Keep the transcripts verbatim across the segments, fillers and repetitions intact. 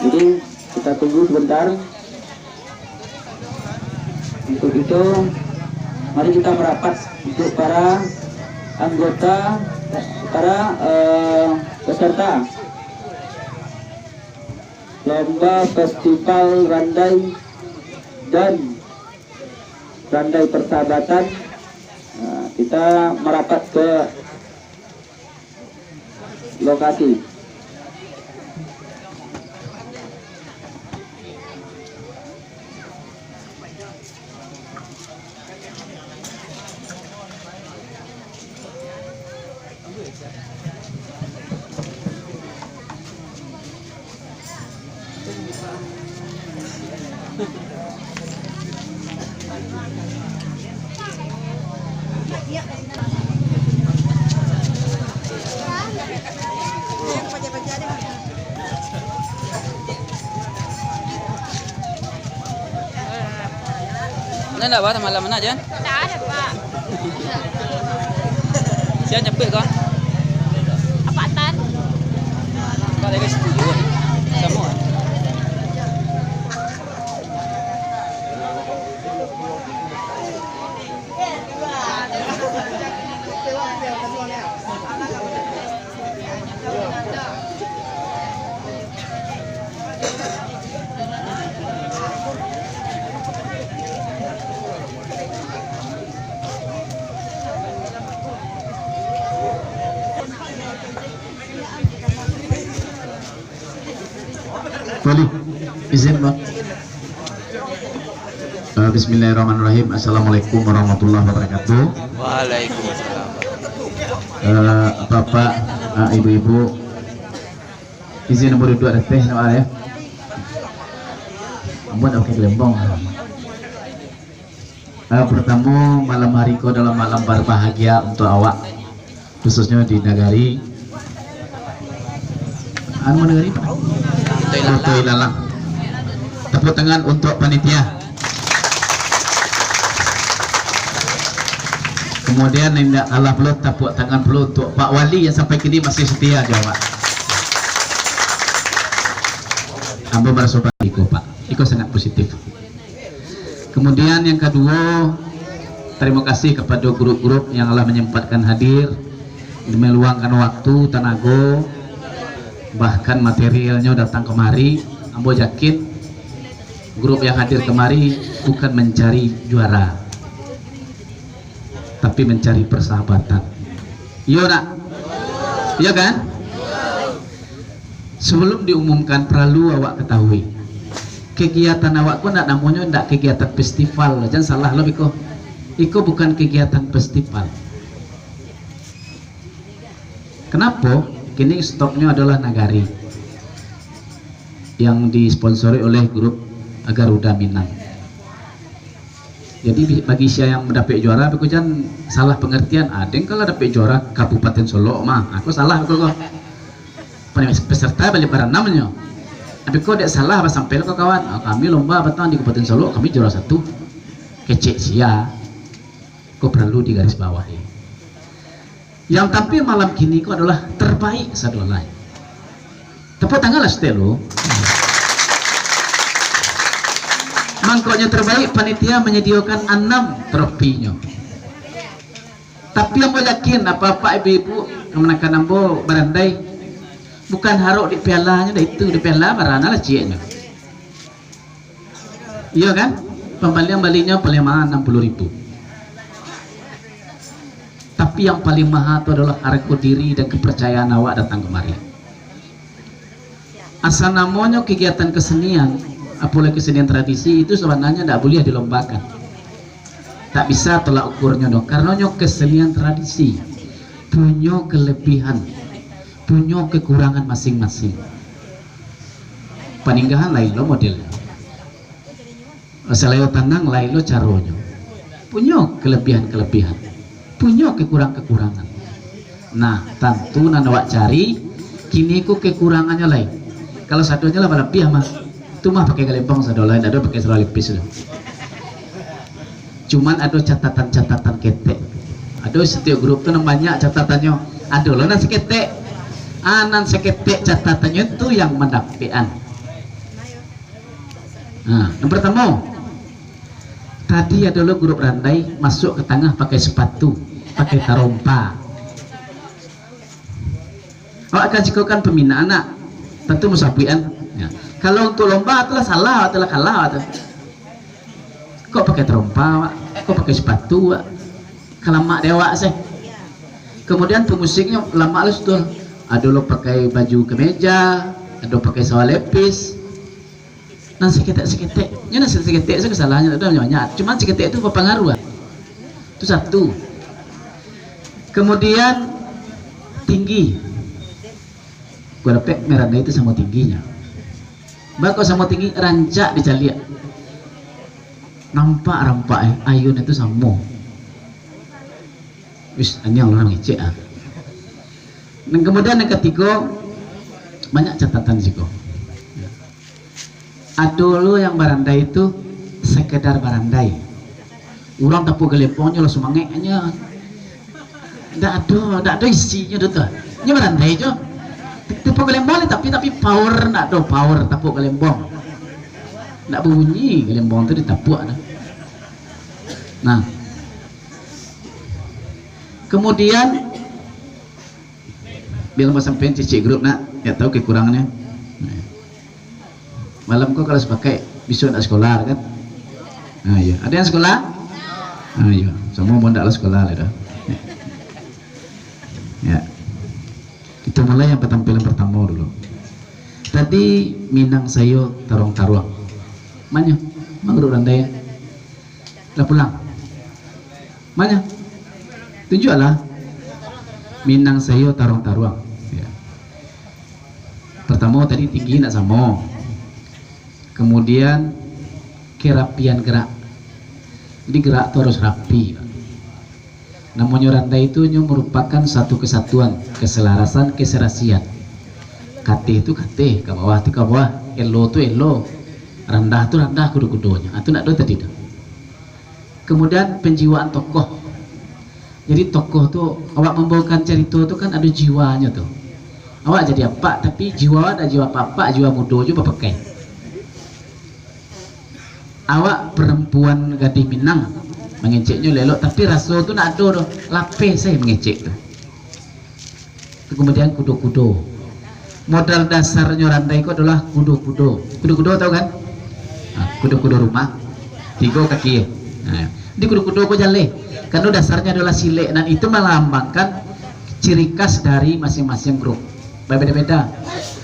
Jadi, kita tunggu sebentar. Untuk itu, mari kita merapat untuk para anggota, para, eh, peserta lomba festival randai dan randai persahabatan. Nah, kita merapat ke lokasi. Anda ndak bah malam mana, Jan? Ndak ado, Pak. Sia capek kau? Apak Tan. Kau lagi setuju. Sama. Boleh. Izin, Bang. Eh, bismillahirrahmanirrahim. Assalamualaikum warahmatullahi wabarakatuh. Waalaikumsalam. Eh, Bapak, eh, Ibu-ibu, izin ambo duduak di ateh, nak ya. Ambo nak pakai gelembong. Eh, pertamo, malam hari ko adalah malam berbahagia untuk awak, khususnya di nagari, anu, nagari apa? Kota Ilalang. Kota Ilalang. Tepuk tangan untuk panitia. Kemudian, indak kalah pulo, tepuk tangan pulo untuk Pak Wali yang sampai kini masih setia jo awak. Ambo maraso bangga iko, Pak. Iko sangat positif. Kemudian yang kaduo, tarimo kasih kapado grup-grup yang lah manyempatkan hadir, meluangkan waktu, tanago, bahkan materialnyo datang kamari. Ambo yakin grup yang hadir kamari bukan mancari juara, tapi mancari persahabatan. Iyo ndak? Iyo kan? Sebelum diumumkan, paralu awak katahui, kegiatan awak ko ndak namonyo ndak kegiatan festival. Jan salah lo beko. Iko bukan kegiatan festival. Kenapo? Kini stopnyo adalah nagari yang disponsori oleh grup Garuda Minang. Jadi, bi-, bagi sia yang dapek juara, beko jan salah pengertian, ah, deng kalau dapek juara Kabupaten Solok mah, aku salah aku ko. Pen-, peserta baliak baranam nyo. Tapi ko dek salah basampai lo ka kawan, ah, kami lomba batang di Kabupaten Solok, kami juara satu. Kecek sia. Ko perlu digarisbawahi. Yang tampil malam kini ko adalah terbaik sadolai. Tepuk tanganlah saketek lu. Mangkonyo terbaik, panitia menyediakan anam tropinyo. Tapi ambo yakin, apak-apak, ibu-ibu, kamanakan ambo barandai, bukan harok di pialanyo, dah itu di piala barana lah cieknyo. Iyo kan? Pambalian balinyo paling maha anam puluah ribu. Tapi yang paling maha tu adalah hargo diri dan kepercayaan awak datang kamari. Asa namonyo kegiatan kesenian, apolai kesenian tradisi, itu sabananyo ndak buliah dilombakan. Tak bisa tolak ukurnyo doh, karano nyo kesenian tradisi punyo kelebihan, punyo kekurangan masing-masing. Paninggahan lain lo modelnyo. Salayo tanang lain lo caronyo. Punyo kelebihan-kelebihan. Punyo kekurang-kekurangan. Nah, tantu nan awak cari, kini ko kekurangannyo lai. Kalau sadonyo lah balabiah mah. Tu mah pakai galembong sado lai, ndak ado pakai sarawa lipis tu. Cuman ado catatan-catatan ketek. Ado setiap grup tu nan banyak catatannyo. Ado lo nan saketek. Ah, nan saketek catatannyo tu yang mandapekan. Nah, yang pertama, tadi ado lo grup randai masuk ka tangah pakai sepatu, pakai tarompa. Awak kan siko kan pembinaan nak, tantu musabuikan. Ya. Kalau untuk lomba tu lah salah, tu lah kalah tu. Kok pakai tarompa, Wak? Kok pakai sepatu, Wak? Kalamak dek awak seh. Kemudian pemusiknyo lamak lo sudah. Ado lo pakai baju kemeja, ado pakai sawah lepis. Nah, saketek-saketek. Nyo nah saketek-saketek tu kesalahan nyo tak ado banyak. Cuman saketek tu bapangaruah, ah. Tu satu. Kemudian tinggi. Gua dapek merandai tu samo tingginyo. Bako samo tinggi, rancak dicaliak. Nampak rampak, eh, ayun itu samo. Wis, anjing urang ngecek ah. Dan kemudian yang ketiga, banyak catatan siko. Ado lo yang barandai tu sekedar barandai. Urang tapuak galembong nyo lah sumangek nyo. Ndak ado, ndak ado isinyo tu, tu. Nyo barandai jo. Tapuak galembong ni, tapi, tapi power ndak ado, power tapuak galembong. Ndak bunyi galembong tu ditapuak tu. Nah. Kemudian, biar mau sampai cicik grup nak, ya tahu kekurangannyo. Malam ko kalau sepakai, besok nak sekolah kan? Ah, iya. Ada yang sekolah? Ah, iya. Semua mau ndak lah sekolah lah dah. Ya. Kita mulai yang penampilan pertama dulu. Tadi Minang sayo taruang-taruang. Manyo? Mangruk randai. Lah pulang. Manyo? Tunjuaklah. Minang sayo taruang-taruang. Ya. Pertama tadi tinggi nak samo. Kemudian kerapian gerak. Jadi gerak tu harus rapi. Namonyo randai tu nyo merupakan satu kesatuan, keselarasan, keserasian. Kateh tu kateh, ka bawah tu ka bawah, elo tu elo, randah tu randah kudo-kudonyo. Ah, tu nak do tadi tu. Kemudian penjiwaan tokoh. Jadi tokoh tu, awak mambawakan carito tu kan ado jiwanyo tu. Awak jadi apak, tapi jiwa awak dak jiwa apak-apak, jiwa mudo jo bapakai. Awak perempuan gadih Minang, mangeceknyo elok, tapi raso tu ndak ado doh, lapeh sae mangecek tu. Kemudian kudo-kudo. Modal dasarnyo randai ko adalah kudo-kudo. Kudo-kudo tahu kan? Ha, kudo-kudo rumah, tigo kaki. Ha, di kudo-kudo ko jaleh. Karena dasarnya adalah silek, dan itu melambangkan ciri khas dari masing-masing grup. Berbeda-beda.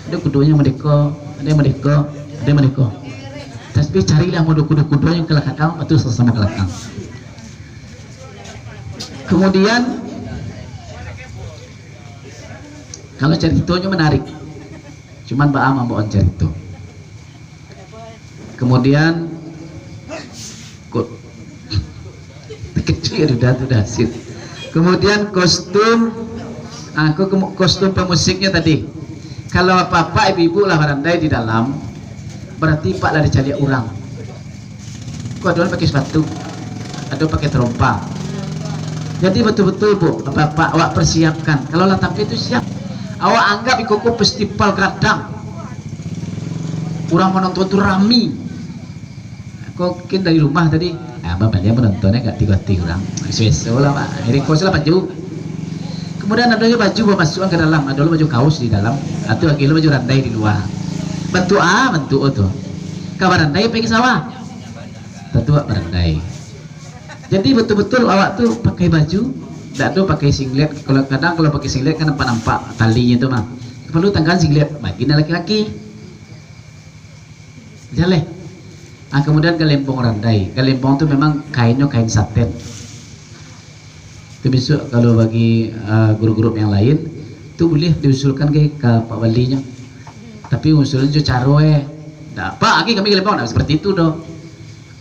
Ada kudonyo madeko, ada yang madeko, ada yang madeko. Tapi carilah model kudo-kudo yang kelakang, itu sama-sama kelakang. Kemudian, kalau caritonyo menarik, cuman baa mambawaan carito. Kemudian, ko-, kecil udah tu dah sip. Kemudian kostum, ah, ko-, kemu-, kostum pemusiknya tadi. Kalau apak-apak, ibu-ibu lah barandai di dalam, berarti pak lah dicaliak urang. Ko ado pakai sepatu, ado pakai terompa. Jadi betul-betul, Bu, apak-apak, awak persiapkan. Kalau lah tapi tu siap, awak anggap iko ko festival gadang. Urang menonton tu rami. Ko mungkin dari rumah tadi, ah, babaliak menonton agak tigo hati urang. Biaso-biaso lah, Pak. Jadi kos lah baju. Kemudian adonyo baju bamasukan ka dalam, ado lo baju kaos di dalam, atu lagi lo baju randai di lua. Bantuak a, bantuak o tu. Ka barandai pai ka sawah. Tantu awak barandai. Jadi betul-betul awak tu pakai baju, dak ado pakai singlet. Kalau kadang kalau pakai singlet kan nampak-nampak talinyo tu mah. Perlu tanggahan singlet bagi nan laki-laki. Jaleh. Ah, kemudian galembong randai. Galembong tu memang kainnyo kain saten. Tu besok kalau bagi, ah, grup-grup yang lain, tu boleh diusulkan ke ka Pak Walinyo. Tapi usulan tu caro eh. Dak, Pak, agi kami galembong, dak seperti itu doh.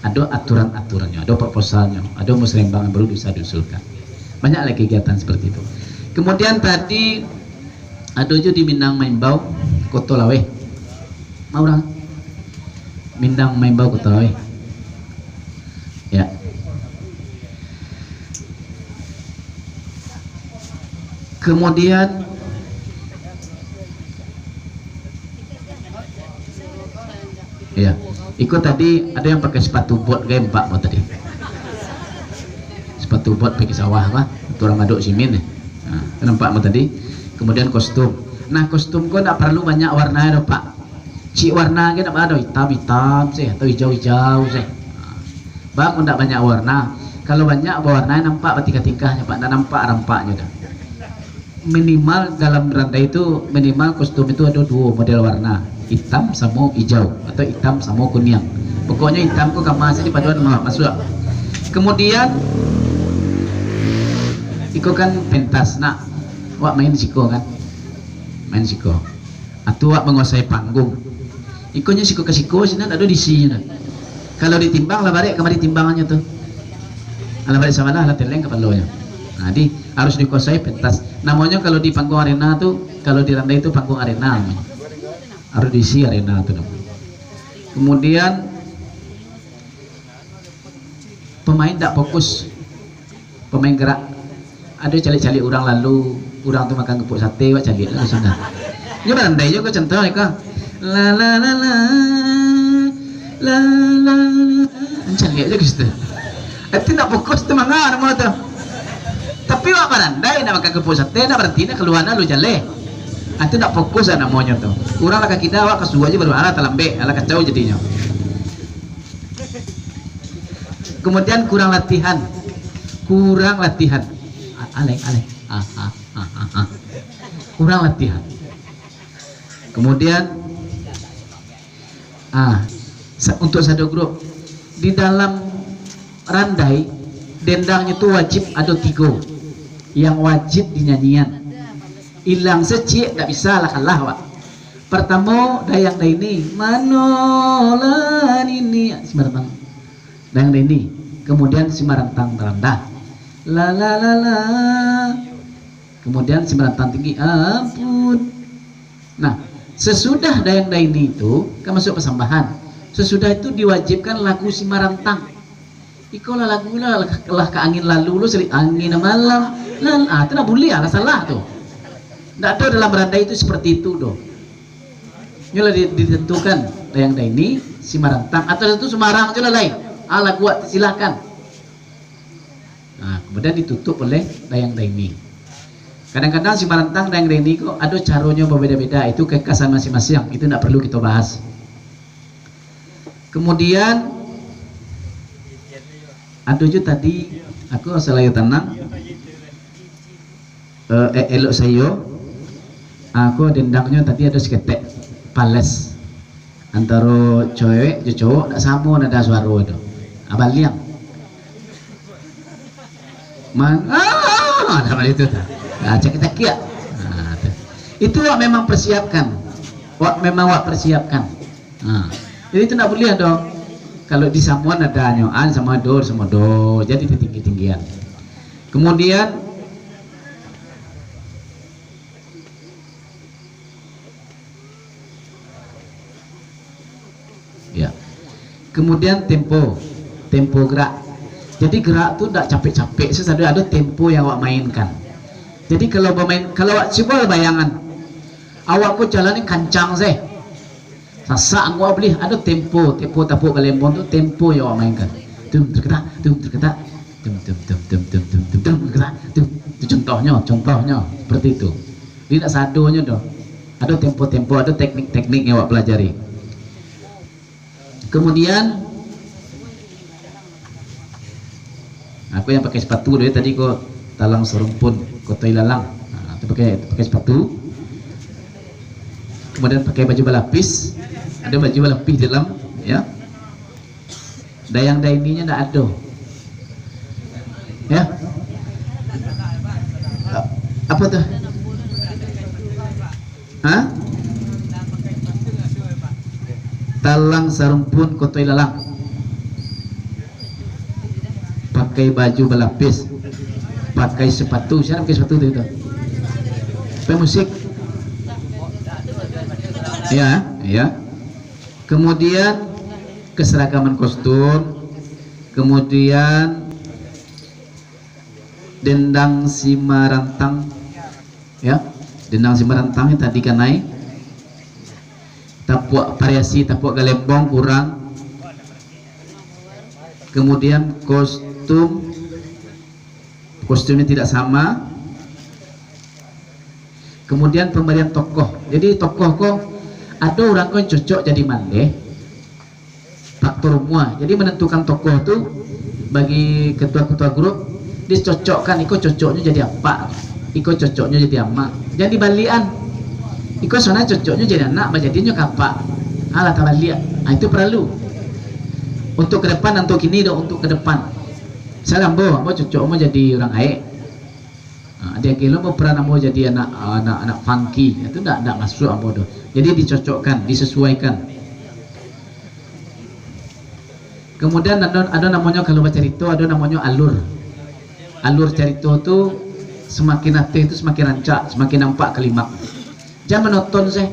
Ado aturan-aturannyo, ado proposalnyo, ado musrembang yang perlu bisa diusulkan. Banyak lagi kegiatan seperti itu. Kemudian tadi ado jo di Minang Maimbau, Koto Laweh. Ma urang? Minang Maimbau, Koto Laweh. Ya. Kemudian, ya. Iko tadi ado yang pakai sepatu bot, gaya nampak mo tadi. Sepatu bot pai ka sawah, apa? Untuak urang aduk simin, eh. Nah, kan nampak mo tadi. Kemudian kostum. Nah, kostum ko ndak paralu banyak warna doh, Pak. Cik warna ge ndak ado, itam-itam se atau ijau-ijau se. Nah, baa kok ndak banyak warna. Kalau banyak bawarna, nampak batingkah-tingkahnyo, Pak. Ndak nampak rampaknyo doh. Minimal dalam randai tu, minimal kostum itu ado duo model warna, itam samo ijau atau itam samo kuniang. Pokoknyo itam ko kama se, di paduan ma-, masuak. Kemudian, iko kan pentas, nak, awak main siko kan, main siko. Atau awak manguasai panggung. Iko nyo siko ka siko, sinan ado disinyo. Kalau ditimbang lah barek kamari timbangannyo tu. Alah barek sabalah, lah teleng kapalonyo. Nah, jadi harus dikuasai pentas. Namonyo kalau di panggung arena tu, kalau di randai tu panggung arena namonyo. Harus diisi arena tu namonyo. Kemudian pemain ndak fokus. Pemain gerak. Ado caliak-caliak urang lalu, urang tu makan gepuk sate, awak caliak lah ka sinan. Nyo barandai jo ko contoh iko. La la la la, la la la. Caliak jo ka situ. Itu ndak fokus tu manga namo tu. Tapi awak barandai nak makan gepuk sate, nak baranti, nak kalua, nak lalu jaleh. Itu ndak fokus lah namonyo tu. Urang lah ka kida, awak ka suo aja baru, alah talambek, alah kacau jadinyo. Kemudian kurang latihan. Kurang latihan. A-, alai, alai. Ah, ah, ah, ah, ah. Kurang latihan. Kemudian, ah, sa-, untuk satu grup, di dalam randai, dendangnyo tu wajib ado tigo. Yang wajib dinyanyian. Ilang se ciek, ndak bisa lah, kalah awak. Pertamo, Dayang Daini, manolah nini, si marantang. Dayang Daini. Kemudian si marantang tarandah. La la la la. Kemudian si marantang tinggi, ampun. Nah, sesudah Dayang Daini itu, kan masuk pasambahan. Sesudah itu diwajibkan lagu si marantang. Iko lah lagu lah, lah, lah ka angin lalu lo, seli-, angin malam. Lah, ah, tu ndak buliah lah, salah tu. Ndak ado dalam randai tu seperti itu doh. Nyo lah di-, ditentukan, Dayang Daini, si marantang, atau tu sumarang tu lah lai. Ah, lagu awak, silakan. Nah, kemudian ditutup oleh Dayang Daini. Kadang-kadang si marantang, Dayang Daini ko ado caronyo babeda-beda, itu kekhasan masing-masing, itu ndak perlu kito bahas. Kemudian, ado jo tadi, aku salayo tanang, eh, eh, elok sayo, aku dendangnyo tadi ado saketek pales. Antaro cewek jo cowok ndak samo nada suaro tu. Ah, baliang. Man-, ah, ndak baliang tu tah. Ah, cakiak-cakiak. Ah, tu. Itu wak memang persiapkan. Wak memang wak persiapkan. Nah, jadi itu ndak buliah doh. Kalau disamoan nadanyo, an samo do, samo do, jadi ditinggi-tinggian. Kemudian, ya. Kemudian tempo, tempo gerak. Jadi gerak tu ndak capek-capek, sasado ado tempo yang awak mainkan. Jadi kalau bamain, kalau awak cubo bayangan, awak ko jalan ni kancang se. Sasak angku awak buliah, ado tempo, tempo tapuak galembong tu, tempo yang awak mainkan. Tum terketak, tum terketak, tum tum tum tum tum tum tum tum terketak, tum. Itu contohnyo, contohnyo seperti itu. Jadi ndak sadonyo doh. Ado tempo-tempo, ado teknik-teknik yang awak pelajari. Kemudian, aku yang pakai sepatu dulu ya, tadi ko talang sarumpun, koto ilalang. Nah, itu pakai, pakai sepatu. Kemudian pakai baju balapis. Ada baju balapis dalam, ya. Dayang Daininya ndak ado. Ya. Apa tuh? Hah? Talang sarumpun koto ilalang. Pakai baju balapis. Pakai sepatu. Siapa pakai sepatu tu, itu? Pakai musik. Ya, ya. Kemudian keseragaman kostum. Kemudian dendang simarantang, ya, dendang simarantang yang tadi kanai, tapuak variasi, tapuak galembong kurang, Kemudian kostum, kostumnya tidak sama. Kemudian pemberian tokoh. Jadi tokoh ko, ado urang ko cocok jadi mandeh, faktor umua. Jadi menentukan tokoh tu bagi ketua-ketua grup, dicocokkan, iko cocoknyo jadi apak, iko cocoknyo jadi amak. Jan dibaliakan. Iko sabananyo cocoknyo jadi anak, bajadinyo ka apak. Alah tabaliak. Ah, itu paralu. Untuk ke depan, untuk kini doh, untuk ke depan. Misalnya ambo, ambo cocok ambo jadi urang gaek. Ha, diagih lo ambo peran ambo jadi anak, anak, anak funky. Itu ndak, ndak masuak ambo tu. Jadi dicocokkan, disesuaikan. Kemudian ado, ado namonyo, kalau bacarito, ado namonyo alur. Alur carito tu semakin ateh tu semakin rancak, semakin nampak klimak. Jan monoton se.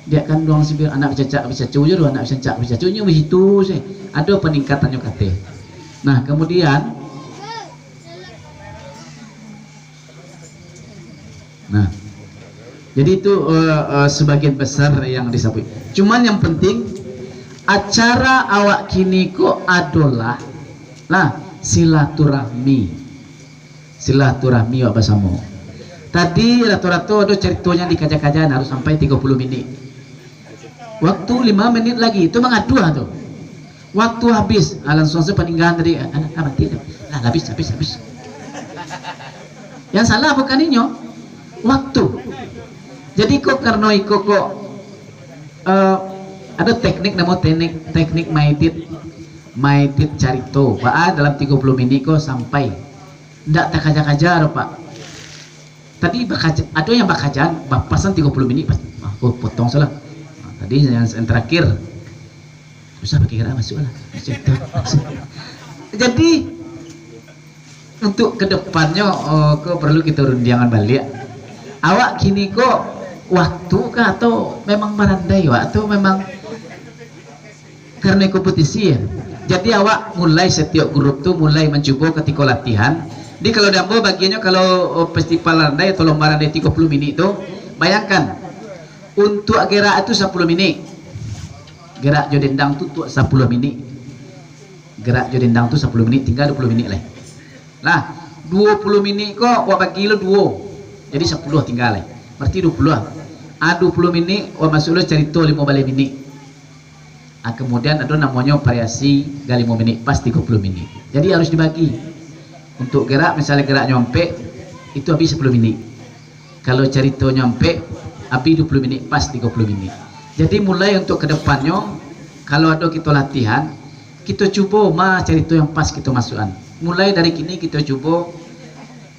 Diak kanduang sibir, anak bicacak bicacu je tu, anak bicacak bicacu nyo bisitu se. Ado peningkatannyo ka ateh. Nah, kemudian, nah, jadi itu, eh, eh, sebagian besar yang disabuik. Cuman yang penting, acara awak kini ko adolah, lah, silaturahmi. Silaturahmi awak basamo. Tadi rato-rato ado caritonyo dikaja-kaja, harus sampai tigo puluh minik. Waktu lima menit lagi, itu mangaduah tu. Waktu habis, ah, langsung sajo paninggalan tadi, ah, ah, ah, mati dah. Lah, habis, habis, habis. Yang salah bukan inyo, waktu. Jadi kok karano iko kok, eh, ado teknik namo teknik, teknik maedit, maedit carito. Baa dalam tigo puluh minik ko sampai. Ndak takaja-kaja doh, Pak. Tadi bakaja, ado yang bakaja, bapasan tigo puluh minik, pas, ah, oh, potong salah. Nah, tadi yang, yang terakhir, susah pakai gerak masuk lah. Jadi, untuk kedepannyo, oh, ko perlu kita rundiangan baliak. Awak kini ko waktu kah atau memang barandai, wak? Atau memang karena kompetisi, ya. Jadi awak mulai setiap grup tu mulai mancubo katiko latihan. Jadi kalau di ambo bagiannyo, kalau, oh, festival randai atau lomba randai tigo puluh minik tu, bayangkan, untuk gerak tu sapuluh minik. Gerak jo dendang tu, tu sapuluh minik. Gerak jo dendang tu sapuluh minik, tingga duo puluh minik lai. Lah, duo puluh minik ko wak bagi lo duo. Jadi sapuluh tingga lai. Berarti duo puluh lah. Ah, duo puluh minik wak masuk lo carito limo baleh minik. Ah, kemudian ado namonyo variasi ga limo minik, pas tigo puluh minik. Jadi harus dibagi. Untuk gerak, misalnya geraknyo ampek, itu habis sapuluh minik. Kalau caritonyo ampek, habis duo puluh minik, pas tigo puluh minik. Jadi mulai untuk ke depannyo, kalau ado kito latihan, kito cubo ma carito yang pas kito masukan. Mulai dari kini kito cubo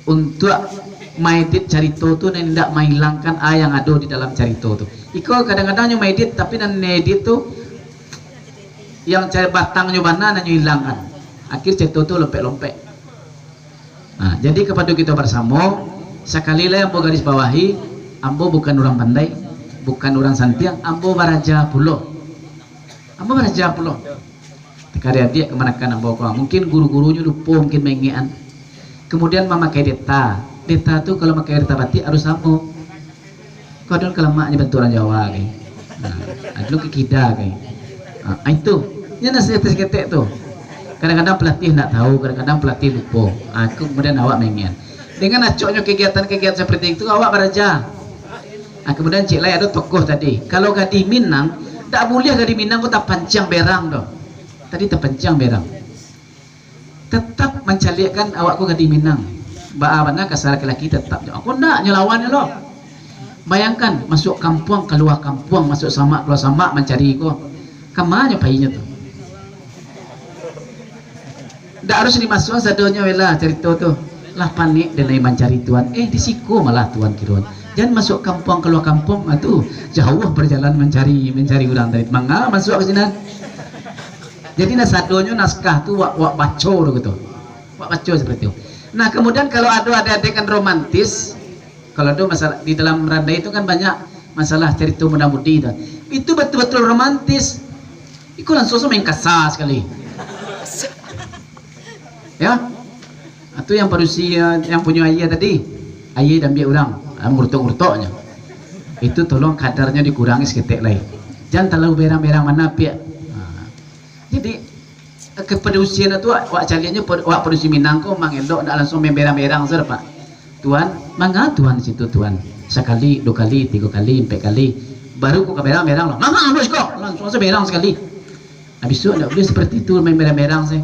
untuak maedit carito tu, nan indak mailangkan a yang ado di dalam carito tu. Iko kadang-kadang nyo maedit, tapi nan edit tu yang cari batangnyo bana nan nyo ilangkan. Akhir carito tu lompek-lompek. Nah, jadi kapado kito basamo, sakali lai ambo garis bawahi, ambo bukan urang pandai, bukan urang santiang, ambo baraja pulo. Ambo baraja pulo. Tadi adiak kamanakan ambo ko, mungkin guru-gurunyo lupo, mungkin maingekan. Kemudian mamakai deta. Deta tu kalau makai deta batik harus samo. Kau don kalamaknyo bantuak urang Jawa, kai. Nah, ado kikida, kai. Ah, itu. Nyo nasihat saketek tu. Kadang-kadang pelatih ndak tahu, kadang-kadang pelatih lupo. Ah, kemudian awak maingekan. Dengan acoknyo kegiatan-kegiatan seperti itu, awak baraja. Ah, kemudian cik lai ado tokoh tadi. Kalau Gadih Minang, ndak buliah Gadih Minang ko tapanciang berang tu. Tadi tapanciang berang. Tetap mancaliakkan awak ko Gadih Minang. Baa bana kasa laki-laki tetap jo. Ko ndak, nyo lawan nyo lo. Bayangkan, masuk kampuang, kalua kampuang, masuk samak, kalua samak mancari ko. Kama nyo painyo tu? Ndak harus dimasuakan sadonyo, wela, carito tu. Lah panek den lai mancari tuan. Eh, di siko malah tuan kironyo. Jan masuk kampuang, kalua kampuang, ah, tu jauah perjalanan mancari, mancari urang tadi. Manga masuak ka sinan? Jadi, nah, sadonyo naskah tu wak, wak baco tu gitu. Wak baco seperti itu. Nah, kemudian kalau ado adegan romantis, kalau ado masalah di dalam randai itu kan banyak masalah carito muda-mudi tu. Itu betul-betul romantis. Iko langsung main kasa sekali. Ya. Itu yang padusi, yang punyo aia tadi. Aia diambiak urang, ah, ngurutok-ngurutoknyo. Itu tolong kadarnyo dikurangi saketek lai. Jan talalu berang-berang manapiak. Nah. Jadi, Kapadusian tu, wak, wak caliaknyo, wak padusi Minang ko mangelok, ndak langsuang main berang-berang sajo, Pak. Tuan, manga Tuan situ, Tuan? Sakali, duo kali, tigo kali, ampek kali, baru ko ka berang-berang lo. Manga lu siko, langsuang sajo berang sakali. Nah, bisuak ndak buliah seperti itu, main berang-berang sajo.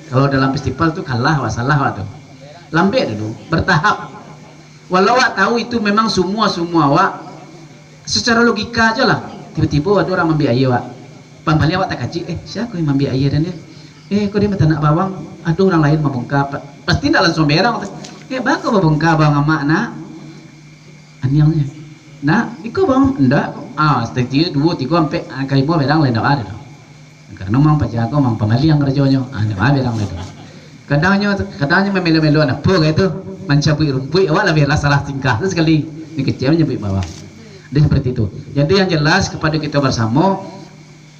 Kalau dalam festival tu kalah wak, salah wak tu. Lambek dulu, bertahap. Walau wak tahu itu memang sumua-sumua wak, secara logika aja lah. Tibo-tibo ado urang maambiak aia wak. Pambali awak takajik, "Eh, sia ko yang maambiak aia den yo? Eh, ko den batanak bawang, ado urang lain mambongka." Pa-, pasti ndak langsuang berang tu. "Eh, baa ko babongka bawang amak, Nak?" Aniangnyo. "Nak, iko bawang?" "Ndak." Ah, satitiak, duo, tigo, ampek, ah, kalimo berang lai ndak ado tu. Karano mang pajago, mang pamaliang karajonyo. Ah, ndak ado berang lai tu. Kadangnyo, kadangnyo mamelo-melo, apo kaitu? Mancabuik rumpuik, awak lah bialah salah tingkah tu sakali. Ni kecil mancabuik bawang. Jadi seperti itu. Jadi yang jelas kepada kita bersama,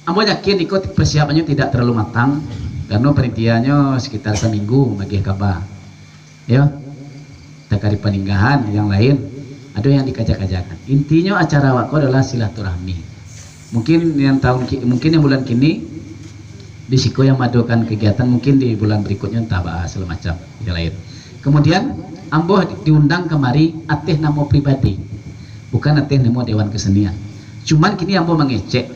ambo yakin iko persiapannyo tidak terlalu matang, karano panitianyo sekitar saminggu magiah kaba. Yo, takari paninggahan, yang lain, ado yang dikaja-kajakan. Intinyo acara awak ko adalah silaturahmi. Mungkin yang tahun ki-, mungkin yang bulan kini, di siko yang maadokan kegiatan, mungkin di bulan berikutnyo entah baa, segala macam, yang lain. Kemudian, ambo di-, diundang kamari ateh namo pribadi, bukan ateh namo Dewan Kesenian. Cuman kini ambo mangecek,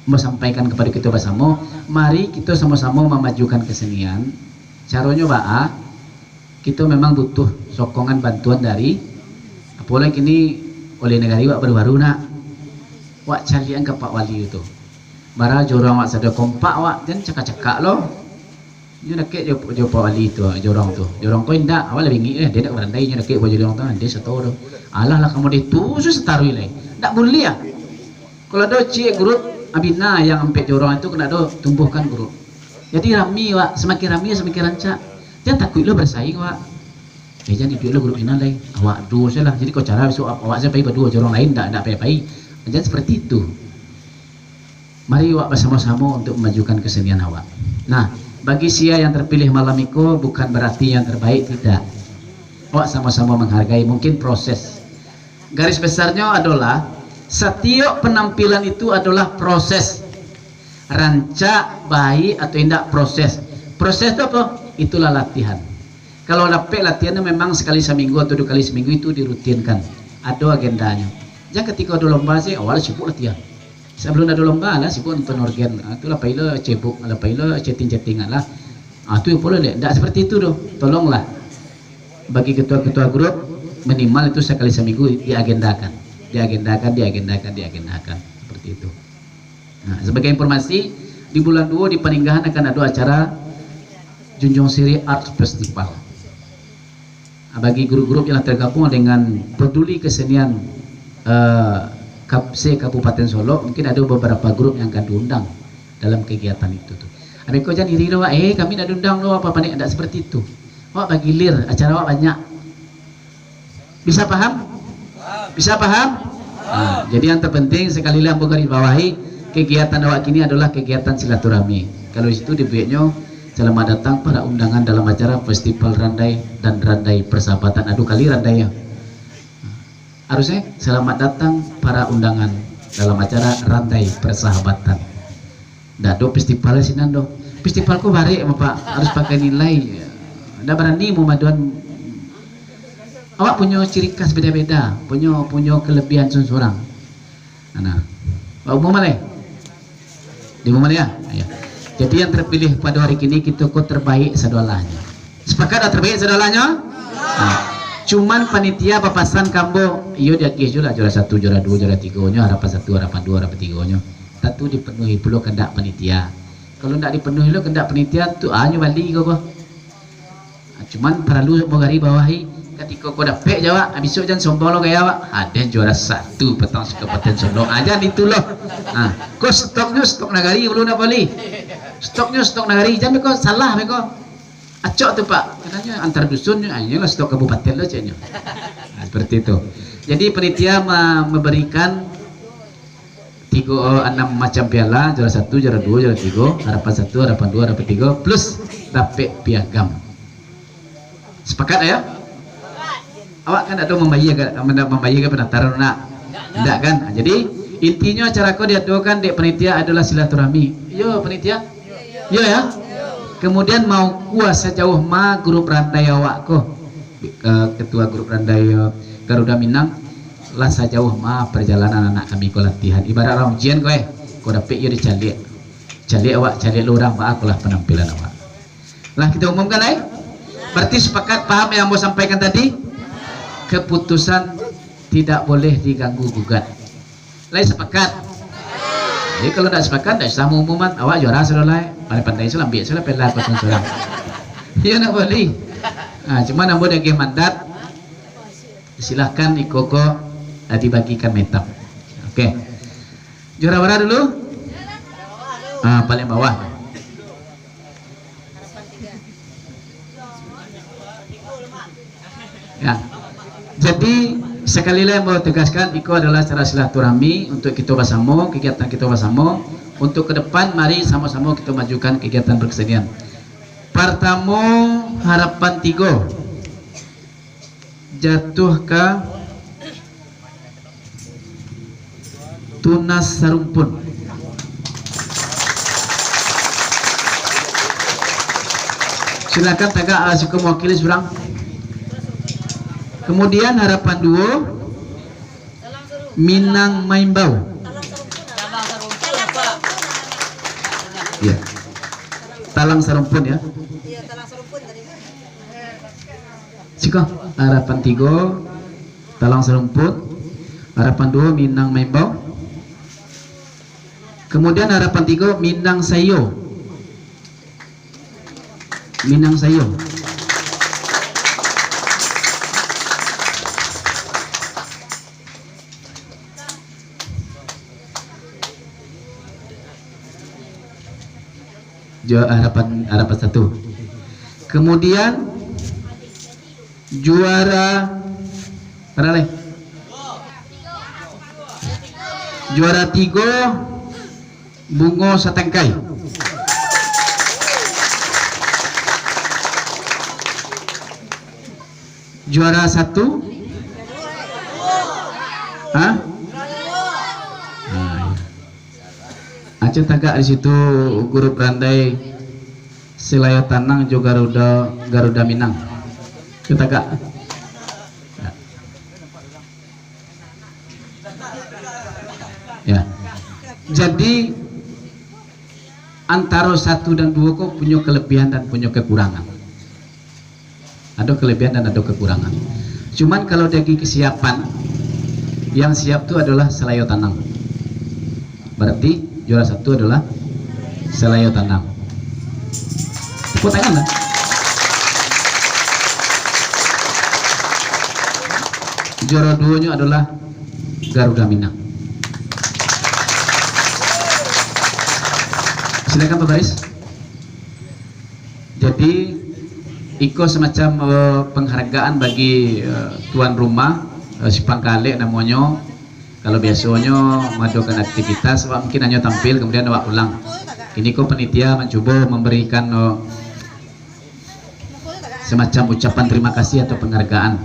ambo sampaikan kepada kita bersama, mari kita sama-sama memajukan kesenian. Caronyo baa? Kito memang butuh sokongan bantuan dari, apo lai kini, oleh nagari wak baru-baru, Nak. Wak caliakan ka Pak Wali tu. Bara jorong wak sado kompak wak, jan cakak-cakak lo. Nyo dakek jo, jo Pak Wali tu, jorong tu. Jorong ko indak, awak lah bingik, eh, dia indak barandai, nyo dakek buah jorong tu, dia sato tu. Alah lah kamu ditusu sataruih lai. Ndak buliah. Kalau ado ciek grup, abina yang ampek jorong itu kena ado tumbuhkan grup. Jadi rami wak, semakin rami semakin rancak. Jan takuik lo bersaing wak. Eh, jan iduik lo grup ino lai. Awak duo sajo lah. Jadi ko cara besok awak sajo pai baduo, jorong lain ndak, ndak pai-pai. Jan seperti itu. Mari wak basamo-samo untuk memajukan kesenian awak. Nah, bagi sia yang terpilih malam iko bukan berarti yang terbaik, tidak. Awak samo-samo menghargai, mungkin proses. Garis besarnyo adolah, satiok penampilan itu adolah proses. Rancak, baik, atau indak, proses. Proses tu apo? Itulah latihan. Kalau dapek latihan tu memang sakali saminggu atau duo kali saminggu itu dirutinkan. Ado agendanyo. Jan katiko ado lomba sajo, awak lah sibuk latihan. Sabalum ado lomba lah sibuk nonton orgen. Ah, tu lah pai lo cebok, lah pai lo chatting-chatting lah. Ah, tu pulo dek. Ndak seperti itu doh. Tolonglah. Bagi ketua-ketua grup, minimal itu sakali saminggu diagendakan. Diagendakan, diagendakan, diagendakan. Seperti itu. Nah, sebagai informasi, di bulan duo di Paninggahan akan ado acara Junjung Siri Arts Festival. Ah, bagi grup-grup yang tergabung dengan Peduli Kesenian, eh, Kap-, se-Kabupaten Solok, mungkin ado beberapa grup yang akan diundang dalam kegiatan itu tu. Abih ko jan iri lo, wak, eh, kami ndak diundang lo, apa panek, ndak seperti itu. Wak bagilir, acara wak banyak. Bisa paham? Bisa paham? Nah, jadi yang terpenting, sekali lagi ambo garis bawahi, kegiatan awak kini adalah kegiatan silaturahmi. Kalau di situ dibueknyo, "Selamat datang para undangan dalam acara Festival Randai dan Randai Persahabatan." Aduh, kali randai ya. Harusnya, "Selamat datang para undangan dalam acara Randai Persahabatan." Ndak ado festival sinan doh. Festival ko barek, Bapak. Harus pakai nilai. Ndak barani mamaduan. Awak punyo ciri khas beda-beda, punyo, punyo kelebihan surang-surang. Nah, Pak Umum Malai. Di Umum Malai, ya? Ya. Jadi yang terpilih pada hari kini, kita ko terbaik sadolahnyo. Sepakat dah terbaik sadolahnyo? Nah, cuman panitia bapasan ka ambo, iyo diagiah juo lah juara satu, juara duo, juara tigo nyo, harapan satu, harapan duo, harapan tigo nyo. Tantu dipenuhi pulo kandak panitia. Kalau ndak dipenuhi lo kandak panitia, tu hanyo bali ko, ko. Ah, cuman paralu mugari bawahi, katiko ko dapek jo awak, ah, bisuak jan sombong lo gaya awak. Ah, den juara satu patang se-Kabupaten Solok. Ah, jan itu lo. Ah, ko stoknyo stok nagari, ulun ndak bali. Stoknyo stok nagari, jan beko salah beko. Acok tu, Pak. Katonyo antar dusun, ah, inilah stok kabupaten lo, ceknyo. Ah, seperti itu. Jadi panitia ma-, memberikan tigo, eh, anam macam piala, juara satu, juara duo, juara tigo, harapan satu, harapan duo, harapan tigo, plus dapek piagam. Sepakat, ya? Awak kan ado mambayia ka, mambayia ka pandaftaran, nak? Ndak, kan? Jadi, intinyo acara ko diadokan dek panitia adolah silaturahmi. Yo, panitia? Yo, ya? Kemudian, maukua sajauah ma grup randai awak ko, eh, ketua grup randai, eh, Garuda Minang, lah sajauah ma perjalanan anak kami ko latihan. Ibarat urang ujian ko, eh, ko dapek iyo dicaliak. Caliak awak, caliak lo urang, baa ko lah penampilan awak. Lah, kita umumkan, eh? Berarti sepakat, paham yang ambo sampaikan tadi? Keputusan tidak boleh diganggu gugat. Lai sepakat? Jadi, kalau ndak sepakat, ndak usah maumuman. Awak juara sudah lah, eh. Pandai-pandai sudah, ambiak sudah piala kosong surang. Iyo, ndak boleh. Nah, cuman ambo diagih mandat. Silahkan iko ko, eh, dibagikan metap. Oke. Juara bara dulu? Ah, paling bawah. Ya. Jadi, sakali lai ambo tegaskan, iko adalah acara silaturahmi untuk kito basamo, kegiatan kito basamo. Untuk ke depan, mari samo-samo kito majukan kegiatan berkesenian. Partamo, Harapan Tigo. Jatuah ka Tunas Sarumpun. Silakan tagak, ah, siko mawakili surang. Kemudian, Harapan Duo, Minang Maimbau. Ya. Talang Sarumpun, ya. Siko, Harapan Tigo, Talang Sarumpun. Harapan Duo, Minang Maimbau. Kemudian, Harapan Tigo, Minang Saiyo. Minang Saiyo. Jo, Harapan, Harapan Satu. Kemudian, juara, mana lai? Juara Tigo, Bungo Satangkai. Juara Satu? Hah? Ah, iya. Aceh tagak di situ, grup randai Selayo Tanang jo Garuda, Garuda Minang. Aceh tagak. Ya. Ya. Jadi, antaro satu dan duo ko punyo kelebihan dan punyo kekurangan. Ado kelebihan dan ado kekurangan. Cuman, kalau dari kesiapan, yang siap tu adalah Selayo Tanang. Berarti juara satu adalah Selayo Tanang. Tepuk tangan lah. Juara duonyo adalah Garuda Minang. Silakan, Pak Baris. Jadi, iko semacam, eh, penghargaan bagi, eh, tuan rumah, eh, Simpang Kalek namonyo. Kalau biasonyo maadokan aktivitas, awak mungkin hanyo tampil, kemudian awak pulang. Kini ko panitia mancubo memberikan, eh, semacam ucapan terima kasih atau penghargaan.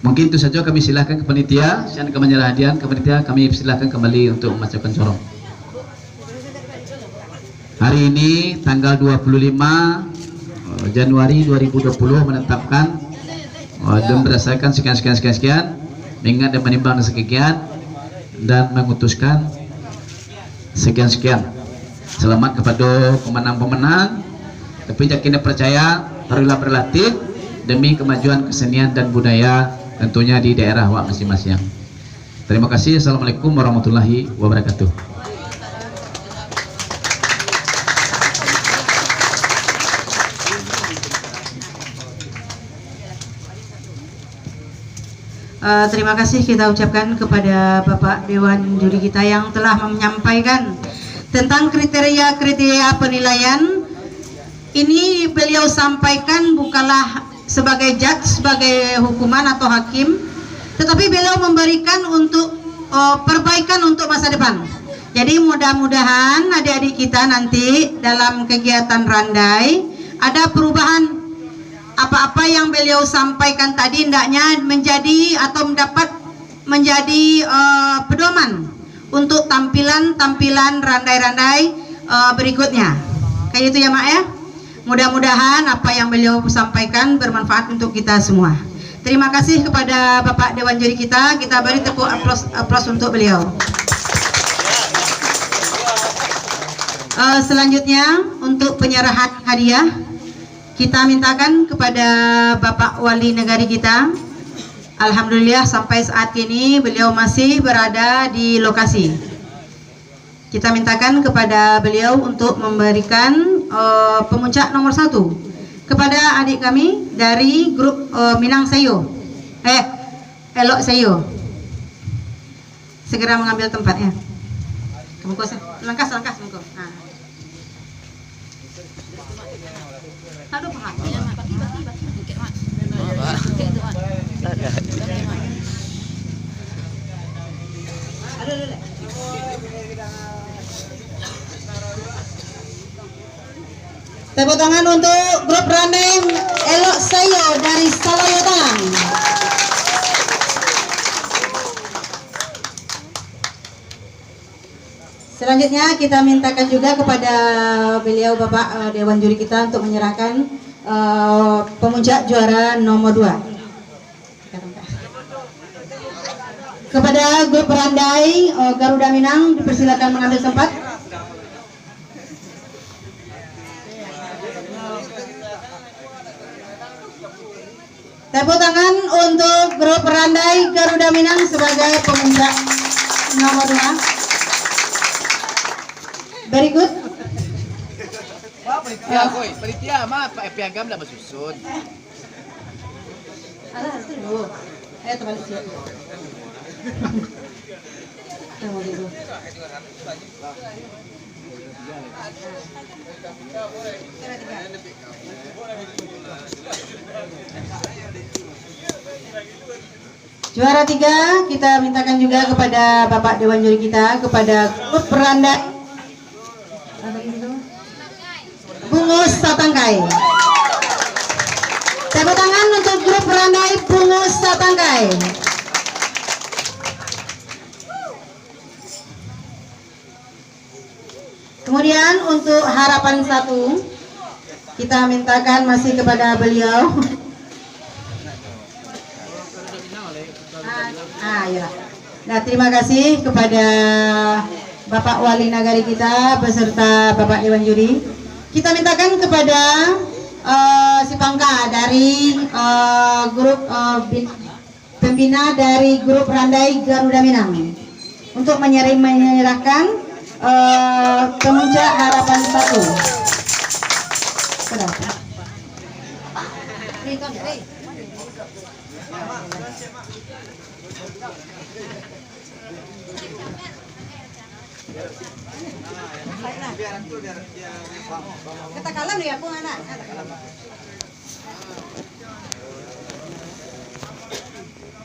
Mungkin itu saja, kami silahkan ke panitia, sian ka manyarah hadiah ka panitia, kami silahkan kembali untuk membacakan corong. Hari ini, tanggal dua puluh lima, eh, Januari dua ribu dua puluh, menetapkan, eh, dan berdasarkan sekian, sekian, sekian, sekian, mengingat dan menimbang dan sekian, dan memutuskan sekian-sekian. Selamat kepada pemenang-pemenang. Tapi yakin dan percaya, taruhlah berlatih demi kemajuan kesenian dan budaya, tentunya di daerah awak masing-masing. Terima kasih. Assalamualaikum warahmatullahi wabarakatuh. Eh, terima kasih kita ucapkan kepada Bapak Dewan Juri kita yang telah menyampaikan tentang kriteria-kriteria penilaian. Ini beliau sampaikan bukanlah sebagai judge, sebagai hukuman atau hakim, tetapi beliau memberikan untuk, eh, perbaikan untuk masa depan. Jadi, mudah-mudahan adik-adik kita nanti dalam kegiatan randai ada perubahan. Apa-apa yang beliau sampaikan tadi hendaknya menjadi atau dapat menjadi, eh, pedoman untuk tampilan-tampilan randai-randai, eh, berikutnya. Kayak itu ya, Mak, ya. Mudah-mudahan apa yang beliau sampaikan bermanfaat untuk kita semua. Terima kasih kepada Bapak Dewan Juri kita. Kita beri tepuk aplaus, aplaus untuk beliau. Eh, selanjutnya, untuk penyerahan hadiah, kita mintakan kepada Bapak Wali Negari kita. Alhamdulillah, sampai saat kini beliau masih berada di lokasi. Kita mintakan kepada beliau untuk memberikan, eh, pemuncak nomor satu kepada adik kami dari grup, eh, Minang Sayo. Eh, Elok Sayo. Segera mengambil tempatnya. Kamu kuasa. Langkah, langkah, langkah. Nah. Aduh, paha. Tepuk tangan untuk grup Randai Elok Sayo dari Salayo Tang. Selanjutnya, kita mintakan juga kepada beliau, Bapak, eh, Dewan Juri kita, untuk menyerahkan, eh, pemuncak juara nomor dua. Kepada grup Randai, eh, Garuda Minang, dipersilakan mengambil tempat. Tepuk tangan untuk grup Randai Garuda Minang sebagai pemuncak nomor dua. Berikut. Wah, panitia, boy. Panitia mah, Pak Piagam lah basusun. Alah, itu dulu. Eh, terbalik sih. Tunggu dulu. Juara tiga, kita mintakan juga kepada Bapak Dewan Juri kita, kepada grup Randai. Bungo Satangkai. Tepuk tangan untuk grup Randai Bungo Satangkai. Kemudian untuk harapan satu, kita mintakan masih kepada beliau. Ah, ah, ya. Nah, terima kasih kepada Bapak Wali Nagari kita beserta Bapak Dewan Juri. Kita mintakan kepada, eh, si Pangka dari, eh, grup, eh, bin-, pembina dari grup Randai Garuda Minang untuk menyeri-, menyerahkan, eh, pemuncak harapan satu. Sudah. Katakanlah ya, Bung, anak.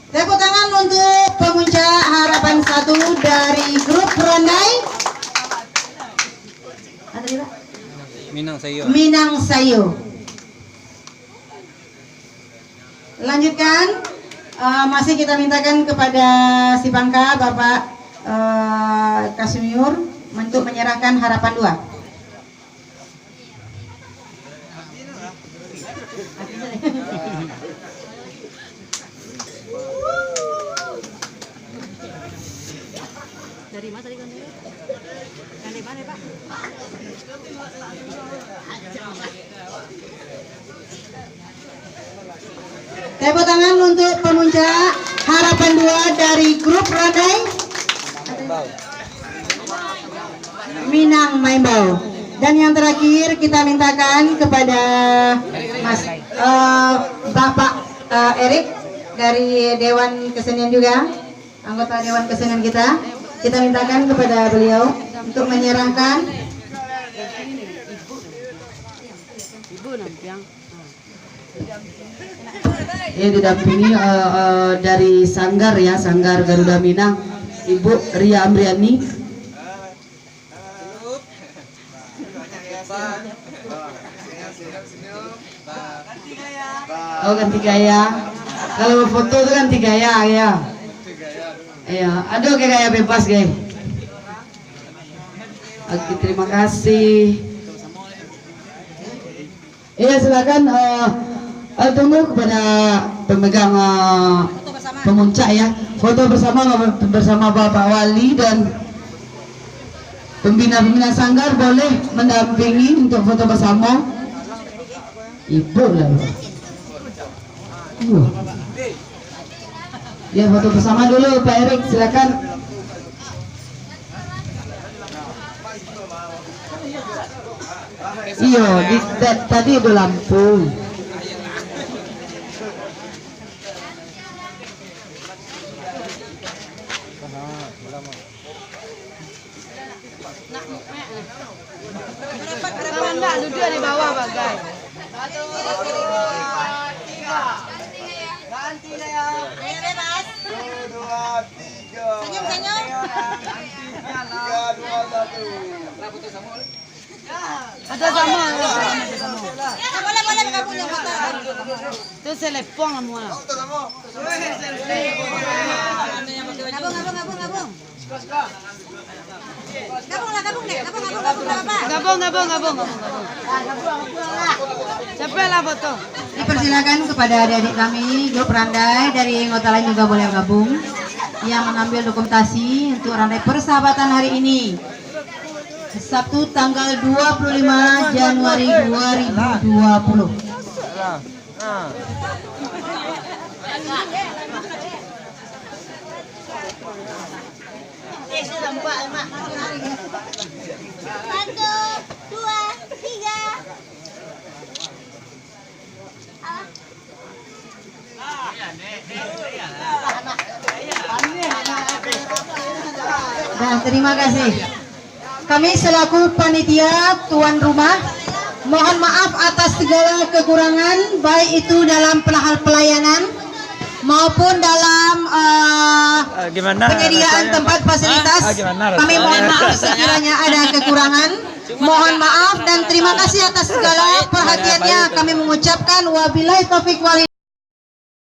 Tepuk tangan untuk pemuncak harapan satu dari grup Randai. Apa tadi, Pak? Minang Sayo. Minang Sayo. Lanjutkan, eh, masih kita mintakan kepada si Pangka, Bapak, eh, Kasumiur, untuk menyerahkan harapan dua. Dari mana tadi kan? Dari mana, Pak? Tepuk tangan untuk pemuncak harapan dua dari grup Randai Minang Maimbau. Dan yang terakhir, kita mintakan kepada Mas, eh, Bapak, eh, Erik dari Dewan Kesenian juga, anggota Dewan Kesenian kita. Kita mintakan kepada beliau untuk menyerahkan. Ibu Nampiang. Ya, didampingi, eh, eh, dari Sanggar, ya, Sanggar Garuda Minang, Ibu Ria Amriani. Oh, ganti gaya. Kalau foto tu ganti gaya, ya. Iya, ada ke gaya bebas, guys? Oke, terima kasih. Iya, silakan, eh, eh, tunggu kepada pemegang, eh, pemuncak, ya. Foto bersama, bersama Bapak Wali dan pembina-pembina sanggar boleh mendampingi untuk foto bersama. Ibu lah. Iya. Ya, foto bersama dulu, Pak Erik, silakan. Iyo, di, ta-, tadi ado lampu. Rapat, rapat, ndak duduak di bawah bagai. Satu, dua, tiga. Ganti gaya. Ayo, bebas. Satu, dua, tiga. Senyum, senyum. Tiga, dua, satu. Ada sama. Ya, boleh, boleh, gabung, gabung. Tu selepong semua. Gabung, gabung, gabung, gabung. Gabung lah, gabung deh. Gabung, gabung, gabung, gabung, apa? Gabung, gabung, gabung, gabung, gabung. Capeklah foto. Dipersilakan kepada adik-adik kami, grup Randai dari anggota lain juga boleh gabung, yang mengambil dokumentasi untuk Randai Persahabatan hari ini, Sabtu tanggal dua puluh lima Januari dua ribu dua puluh. Satu, dua, tiga. Dah, terima kasih. Kami selaku panitia tuan rumah, mohon maaf atas segala kekurangan, baik itu dalam hal pelayanan maupun dalam, eh, Eh, gimana penyediaan rasanya, tempat Pak? Fasilitas. Ah, gimana rasanya? Kami mohon maaf sekiranya ada kekurangan. Mohon maaf dan terima kasih atas segala perhatiannya. Kami mengucapkan wabillahi taufiq wal